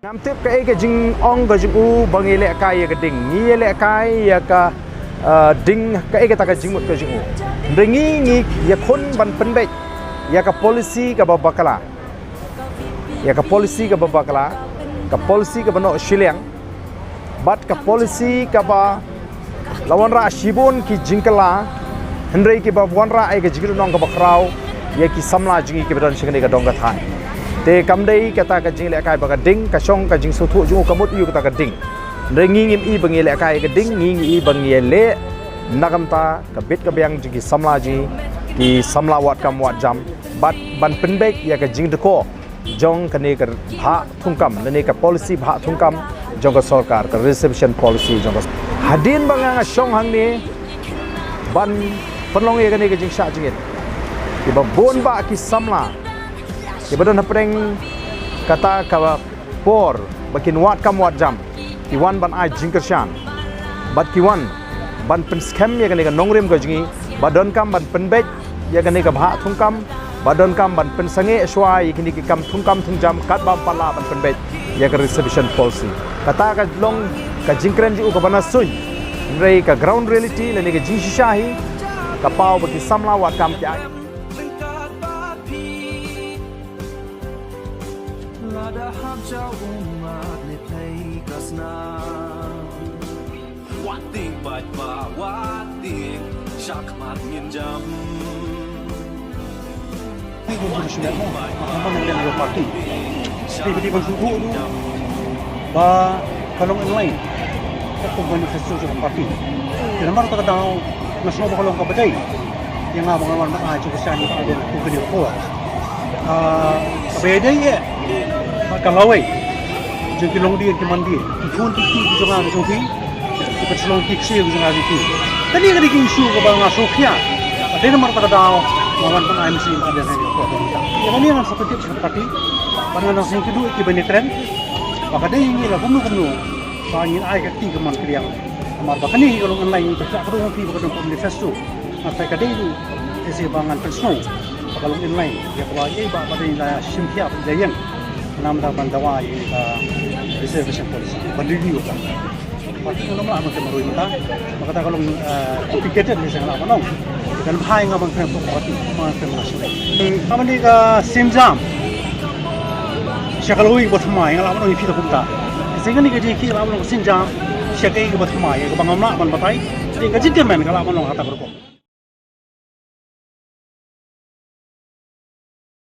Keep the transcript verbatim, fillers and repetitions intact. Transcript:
Ngam tip kaei ka jingong ka jong u ba ngi lehkai ïa ka ding. Ngi ïa lehkai ïa ka, uh, ding, kaei kata ka jingmut ka jong u. Hynrei ngi, ngi ïakhun ban pynbeit ïa ka policy kaba bakla. Ïa ka policy kaba bakla, ka policy kaba noh shiliang, bad ka policy kaba la wanrah shibun ki jingkylla, hynrei kiba wanrah ïa ka jingïalang kaba khraw ïa ki samla jong ngi kiba don sha kane ka dong ka thaiñ. Te kam dei kata ka jinglehkai ba ka ding, ka shong ka jingsngewthuh jong u ka mut ïa kata ka ding. Hynrei ngi ngim i ba ngi lehkai ïa ka ding, ngi ngi i ba ngi leh na ka bynta ka bit ka biang jong ki samla jong ngi, ki samla wad kam wad jam, bad ban pynbeit ïa ka jingdukor jong kane ka bhah thungkam, kane ka policy bhah thungkam jong ka sorkar, ka reservation policy jong ka. Hadien ba nga nga shong hangne ban pynlong ïa kane ka jingshah jingit, kiba bun bah ki samla kiba don hapdeng kata ka por ba kin wad kam wad jam, ki wan ban ai jingkyrshan, bad ki wan ban pynskhem ïa kane ka nongrim ka jong ngi, ba donkam ban pynbeit ïa kane ka bhah thungkam, ba donkam ban pynsangeh shuwa ïa kine ki kam thungkam thungjam katba ym pat lah ban pynbeit ïa ka reservation policy. Kata ka long ka jingkren jong u kaba na suiñ, hynrei ka ground reality lane ka jingshisha hi ka paw ba ki samla wad kam ki ai. Lada hap jaw ummat ne phei ka snam. Wat ding bad ba wat ding shakmat ngin jam. Ni kum jum shumet mo, ma ka man lem yo party. Ti piti ban sudu tu ba ka long in line. Ka kum manifesto jong party. Te namar ta ka daw nga sngew ba ka long kaba dei ïa nga ba ngan wan ban ai jingkyrshan ïa ka kum kane ka por. Ah, kaba ïadei ïa ka lawei jong ki longdien ki mandien, ki khun ki kti ki jong nga ki jong phi, ki pynslong ki ksiew ki jong nga ki jong phi. Kane ka dei ka issue kaba nga sngewkhia. Ka dei namar ta ka daw nga wan ban ai mynsiem ka dei ha ïa ka por. Ïa kane ngan sa pyntip sha ka party ban ngan sa ïakynduh ïa ki ban ïakren ba ka dei ïa ngi la kumno kumno ba ngin ai ka kti ka mon ka liang. Namar ba kane hi ka long online, ka jaka ka dei jong phi ba ka don ka manifesto. Nga sa ka dei ni, ese ba ngan pynsngew ba ka long online, ïa kaba ïa ba ba dei la shim khia ba dei ïeng. Namar ban dawa ïa ka reservation policy ban review ka. Party nga lam lah ban kynmaw ruh mynta ba kata ka long, eh, complicated, ni sa nga lah ban ong. Kan bha ïa nga ban kren party, ban kren national. Ka mane ka sienjam sha ka lawei kaba thymmai, nga lah ban ong ïa phi ta kumta. Ka seng kane ka jingkhih nga lah ban ong ka sienjam sha kaei kaba thymmai, kaba ngam lah ban batai. Ka jingkyrmen nga lah ban ong kata ka rukom.